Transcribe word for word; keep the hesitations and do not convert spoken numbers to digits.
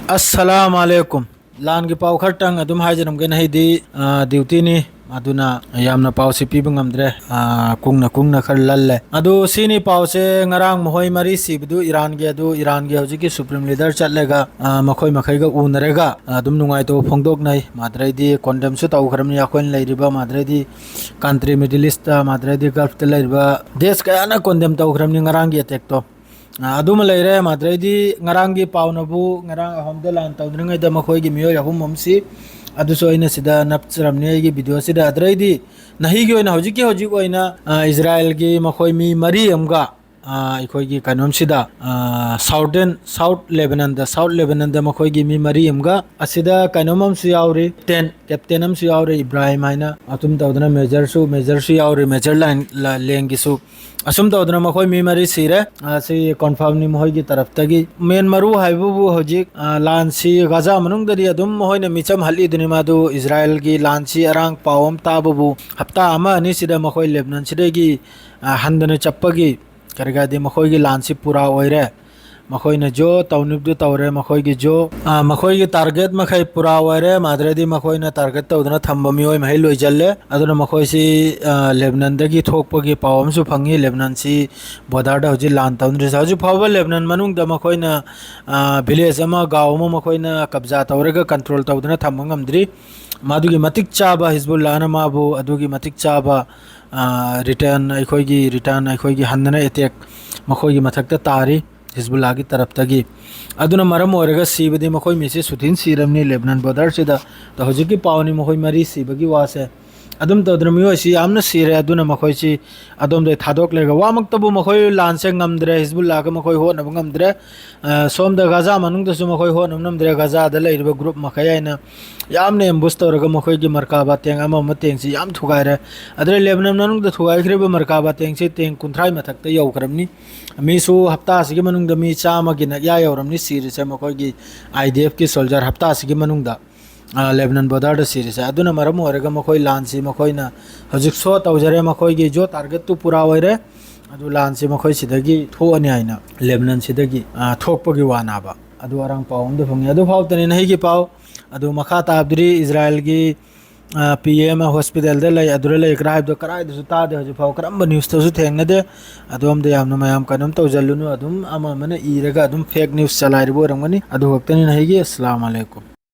ꯑꯁꯂꯥꯝ ꯑꯂꯩꯀꯨꯝ꯫ ꯂꯥꯟꯒꯤ ꯄꯥꯎ ꯈꯔꯇꯪ ꯑꯗꯨꯝ ꯍꯥꯏꯖꯔꯝꯒꯦ꯫ ꯅꯍꯩꯗꯤ, ꯑ, duty ꯅꯤ, ꯑꯗꯨꯅ ꯌꯥꯝꯅ ꯄꯥꯎꯁꯤ ꯄꯤꯕ ꯉꯝꯗ꯭ꯔꯦ꯫ ꯑ, ꯀꯨꯡꯅ ꯀꯨꯡꯅ ꯈꯔ ꯂꯜꯂꯦ꯫ ꯑꯗꯨ ꯁꯤꯅꯤ ꯄꯥꯎꯁꯦ, ꯉꯔꯥꯡ ꯃꯈꯣꯏ ꯃꯔꯤ ꯁꯤꯕꯗꯨ ꯏꯔꯥꯟꯒꯤ, ꯑꯗꯨ ꯏꯔꯥꯟꯒꯤ ꯍꯧꯖꯤꯛꯀꯤ supreme leader ꯆꯠꯂꯒ, ꯑ, ꯃꯈꯣꯏ ꯃꯈꯩꯒ ꯎꯅꯔꯒ, ꯑ, ꯑꯗꯨꯝ ꯅꯨꯡꯉꯥꯏꯇꯕ ꯐꯣꯡꯗꯣꯛꯅꯩ꯫ ꯃꯥꯗ꯭ꯔꯩꯗꯤ condemn ꯁꯨ ꯇꯧꯈ꯭ꯔꯕꯅꯤ ꯑꯩꯈꯣꯏꯅ ꯂꯩꯔꯤꯕ ꯃꯥꯗ꯭ꯔꯩꯗꯤ country Middle East ꯇ, ꯃꯥꯗ꯭ꯔꯩꯗꯤ Gulf ꯇ ꯂꯩꯔꯤꯕ ꯗꯦꯁ ꯀꯌꯥꯅ condemn ꯇꯧꯈ꯭ꯔꯕꯅꯤ ꯉꯔꯥꯡꯒꯤ attack ꯇꯣ꯫ ꯑ, ꯑꯗꯨꯃ ꯂꯩꯔꯦ꯫ ꯃꯥꯗ꯭ꯔꯩꯗꯤ ꯉꯔꯥꯡꯒꯤ ꯄꯥꯎꯅꯕꯨ, ꯉꯔꯥꯡ ꯑꯍꯣꯝꯗ ꯂꯥꯟ ꯇꯧꯗ꯭ꯔꯤꯉꯩꯗ ꯃꯈꯣꯏꯒꯤ ꯃꯤꯑꯣꯏ ꯑꯍꯨꯝ ꯑꯃ ꯁꯤ, ꯑꯗꯨꯁꯨ ꯑꯩꯅ ꯁꯤꯗ ꯅꯞꯆꯔꯝꯅꯤ ꯑꯩꯒꯤ video ꯁꯤꯗ꯫ ꯑꯗꯨꯗꯩꯗꯤ ꯅꯍꯩꯒꯤ ꯑꯣꯏꯅ, ꯍꯧꯖꯤꯛꯀꯤ ꯍꯧꯖꯤꯛ ꯑꯣꯏꯅ, ꯑ, ꯏꯖꯔꯥꯏꯜꯒꯤ ꯃꯈꯣꯏ ꯃꯤ ꯃꯔꯤ ꯑꯃꯒ, ꯑ, ꯑꯩꯈꯣꯏꯒꯤ ꯀꯩꯅꯣꯝꯁꯤꯗ, ꯑ, southern, South Lebanon ꯗ, South Lebanon ꯗ ꯃꯈꯣꯏꯒꯤ ꯃꯤ ꯃꯔꯤ ꯑꯃꯒ, ꯑꯁꯤꯗ ꯀꯩꯅꯣꯝ ꯑꯃꯁꯨ ꯌꯥꯎꯔꯤ, captain, captain ꯑꯃꯁꯨ ꯌꯥꯎꯔꯤ, ꯏꯕ꯭ꯔꯥꯍꯤꯝ ꯍꯥꯏꯅ꯫ ꯑꯗꯨꯝ ꯇꯧꯗꯅ major ꯁꯨ, major ꯁꯨ ꯌꯥꯎꯔꯤ, major line ꯂꯦꯡꯒꯤꯁꯨ꯫ ꯑꯁꯨꯝ ꯇꯧꯗꯅ ꯃꯈꯣꯏ ꯃꯤ ꯃꯔꯤ ꯁꯤꯔꯦ꯫ ꯑ, ꯁꯤ confirm ꯅꯤ ꯃꯈꯣꯏꯒꯤ ꯇꯔꯞꯇꯒꯤ꯫ Main ꯃꯔꯨ ꯍꯥꯏꯕꯕꯨ ꯍꯧꯖꯤꯛ, ꯑ, ꯂꯥꯟꯁꯤ ꯒꯥꯖꯥ ꯃꯅꯨꯡꯗꯗꯤ ꯑꯗꯨꯝ ꯃꯈꯣꯏꯅ ꯃꯤꯆꯝ ꯍꯠꯂꯤꯗꯨꯅꯤ꯫ ꯃꯥꯗꯨ ꯏꯖꯔꯥꯏꯜꯒꯤ ꯂꯥꯟꯁꯤ ꯑꯔꯥꯡ ꯄꯥꯎ ꯑꯃ ꯇꯥꯕꯕꯨ ꯍꯞꯇꯥ ꯑꯃ ꯑꯅꯤꯁꯤꯗ ꯃꯈꯣꯏ ꯂꯦꯕꯅꯟꯁꯤꯗꯒꯤ, ꯑ, ꯍꯟꯗꯅ ꯆꯠꯄꯒꯤ ꯀꯔꯤꯒꯥꯗꯤ ꯃꯈꯣꯏꯒꯤ ꯂꯥꯟꯁꯤ ꯄꯨꯔꯥ ꯑꯣꯏꯔꯦ꯫ ꯃꯈꯣꯏꯅ ꯖꯣ ꯇꯧꯅꯤꯕꯗꯨ ꯇꯧꯔꯦ꯫ ꯃꯈꯣꯏꯒꯤ ꯖꯣ, ꯑ, ꯃꯈꯣꯏꯒꯤ target ꯃꯈꯩ ꯄꯨꯔꯥ ꯑꯣꯏꯔꯦ꯫ ꯃꯥꯗ꯭ꯔꯗꯤ ꯃꯈꯣꯏꯅ target ꯇꯧꯗꯨꯅ ꯊꯝꯕ ꯃꯤꯑꯣꯏ ꯃꯈꯩ ꯂꯣꯏꯁꯤꯜꯂꯦ꯫ ꯑꯗꯨꯅ ꯃꯈꯣꯏꯁꯤ, ꯑ, ꯂꯦꯕꯅꯟꯗꯒꯤ ꯊꯣꯛꯄꯒꯤ ꯄꯥꯎ ꯑꯃꯁꯨ ꯐꯪꯉꯤ꯫ ꯂꯦꯕꯅꯟꯁꯤ border ꯗ ꯍꯧꯖꯤꯛ ꯂꯥꯟ ꯇꯧꯅꯔꯤꯁꯦ꯫ ꯍꯧꯖꯤꯛ ꯐꯥꯎꯕ ꯂꯦꯕꯅꯟ ꯃꯅꯨꯡꯗ ꯃꯈꯣꯏꯅ, ꯑ, village ꯑꯃ, ꯒꯥꯎ ꯑꯃ ꯃꯈꯣꯏꯅ ꯀꯕꯖꯥ ꯇꯧꯔꯒ control ꯇꯧꯗꯨꯅ ꯊꯝꯕ ꯉꯝꯗ꯭ꯔꯤ꯫ ꯃꯗꯨꯒꯤ ꯃꯇꯤꯛ ꯆꯥꯕ ꯍꯤꯖꯕꯨꯜꯂꯥꯅ ꯃꯥꯕꯨ ꯑꯗꯨꯒꯤ ꯃꯇꯤꯛ ꯆꯥꯕ, ꯑ, return ꯑꯩꯈꯣꯏꯒꯤ, return ꯑꯩꯈꯣꯏꯒꯤ ꯍꯟꯗꯅ attack ꯃꯈꯣꯏꯒꯤ ꯃꯊꯛꯇ ꯇꯥꯔꯤ꯫ ꯍꯤꯖꯕꯨꯜꯂꯥꯒꯤ ꯇꯔꯞꯇꯒꯤ꯫ ꯑꯗꯨꯅ ꯃꯔꯝ ꯑꯣꯏꯔꯒ ꯁꯤꯕꯗꯤ ꯃꯈꯣꯏ ꯃꯤꯁꯤ ꯁꯨꯊꯤꯟ ꯁꯤꯔꯕꯅꯤ ꯂꯦꯕꯅꯟ border ꯁꯤꯗ꯫ ꯑꯗꯣ ꯍꯧꯖꯤꯛꯀꯤ ꯄꯥꯎꯅꯤ ꯃꯈꯣꯏ ꯃꯔꯤ ꯁꯤꯕꯒꯤ ꯋꯥꯁꯦ꯫ ꯑꯗꯨꯝ ꯇꯧꯗꯅ ꯃꯤꯑꯣꯏꯁꯤ ꯌꯥꯝꯅ ꯁꯤꯔꯦ꯫ ꯑꯗꯨꯅ ꯃꯈꯣꯏꯁꯤ ꯑꯗꯣꯝꯗ ꯊꯥꯗꯣꯛꯂꯒ ꯋꯥꯃꯛꯇꯕꯨ ꯃꯈꯣꯏ ꯂꯥꯟꯁꯦ ꯉꯝꯗ꯭ꯔꯦ, ꯍꯤꯖꯕꯨꯜꯂꯥꯒ ꯃꯈꯣꯏ ꯍꯣꯠꯅꯕ ꯉꯝꯗ꯭ꯔꯦ꯫ ꯑ, ꯁꯣꯝꯗ ꯒꯥꯖꯥ ꯃꯅꯨꯡꯗꯁꯨ ꯃꯈꯣꯏ ꯍꯣꯠꯅꯕ ꯉꯝꯗ꯭ꯔꯦ꯫ ꯒꯥꯖꯥꯗ ꯂꯩꯔꯤꯕ group ꯃꯈꯩ ꯍꯥꯏꯅ ꯌꯥꯝꯅ ambush ꯇꯧꯔꯒ ꯃꯈꯣꯏꯒꯤ ꯃꯔꯀꯥꯕꯥ tank ꯑꯃ ꯑꯃ tankꯁꯤ ꯌꯥꯝ ꯊꯨꯒꯥꯏꯔꯦ꯫ ꯑꯗꯨꯅ ꯂꯦꯕꯅꯟ ꯃꯅꯨꯡꯗ ꯊꯨꯒꯥꯏꯈ꯭ꯔꯤꯕ ꯃꯔꯀꯥꯕꯥ tankꯁꯤ tank ꯀꯨꯟꯊ꯭ꯔꯥꯒꯤ ꯃꯊꯛꯇ ꯌꯧꯈ꯭ꯔꯕꯅꯤ꯫ ꯃꯤꯁꯨ ꯍꯞꯇꯥ ꯑꯁꯤꯒꯤ ꯃꯅꯨꯡꯗ ꯃꯤ ꯆꯥꯝꯃꯒꯤ ꯅꯛꯌꯥ ꯌꯧꯔꯝꯅꯤ ꯁꯤꯔꯤꯁꯦ, ꯃꯈꯣꯏꯒꯤ I D F ꯀꯤ soldier ꯍꯞꯇꯥ ꯑꯁꯤꯒꯤ ꯃꯅꯨꯡꯗ, ꯑ, ꯂꯦꯕꯅꯟ border ꯗ ꯁꯤꯔꯤꯁꯦ꯫ ꯑꯗꯨꯅ ꯃꯔꯝ ꯑꯣꯏꯔꯒ ꯃꯈꯣꯏ ꯂꯥꯟꯁꯤ ꯃꯈꯣꯏꯅ ꯍꯧꯖꯤꯛ show ꯇꯧꯖꯔꯦ, ꯃꯈꯣꯏꯒꯤ ꯖꯣ target ꯇꯨ ꯄꯨꯔꯥ ꯑꯣꯏꯔꯦ꯫ ꯑꯗꯨ ꯂꯥꯟꯁꯤ ꯃꯈꯣꯏ ꯁꯤꯗꯒꯤ ꯊꯣꯛꯑꯅꯤ ꯍꯥꯏꯅ, ꯂꯦꯕꯅꯟ ꯁꯤꯗꯒꯤ, ꯑ, ꯊꯣꯛꯄꯒꯤ ꯋꯥꯅꯥꯕ꯫ ꯑꯗꯨ ꯑꯔꯥꯡ ꯄꯥꯎ ꯑꯃꯗꯤ ꯐꯪꯉꯤ꯫ ꯑꯗꯨ ꯐꯥꯎꯇꯅꯤꯅ ꯑꯩꯒꯤ ꯄꯥꯎ꯫ ꯑꯗꯨ ꯃꯈꯥ ꯇꯥꯕꯗꯨꯗꯤ ꯏꯖꯔꯥꯏꯜꯒꯤ ꯄꯤ ꯑꯦꯝ ꯍꯣꯁꯄꯤꯇꯥꯜꯗ ꯂꯩ, ꯑꯗꯨꯗ ꯂꯩꯈ꯭ꯔꯥ ꯍꯥꯏꯕꯗꯣ ꯀꯗꯥꯏꯗꯁꯨ ꯇꯥꯗꯦ ꯍꯧꯖꯤꯛ ꯐꯥꯎ, ꯀꯔꯝꯕ ꯅ꯭ꯌꯨꯁꯇꯁꯨ ꯊꯦꯡꯅꯗꯦ꯫ ꯑꯗꯣꯝꯗ ꯌꯥꯝꯅ ꯃꯌꯥꯝ ꯀꯩꯅꯣꯝ ꯇꯧꯖꯜꯂꯨꯅꯨ, ꯑꯗꯨꯝ ꯑꯃ ꯑꯃꯅ ꯏꯔꯒ ꯑꯗꯨꯝ ꯐꯦꯛ ꯅ꯭ꯌꯨꯁ ꯆꯂꯥꯏꯔꯤꯕ ꯑꯣꯏꯔꯝꯒꯅꯤ꯫ ꯑꯗꯨ ꯈꯛꯇꯅꯤꯅ ꯑꯩꯒꯤ꯫ ꯑꯁꯂꯥꯝ ꯑꯂꯩꯀꯨꯝ꯫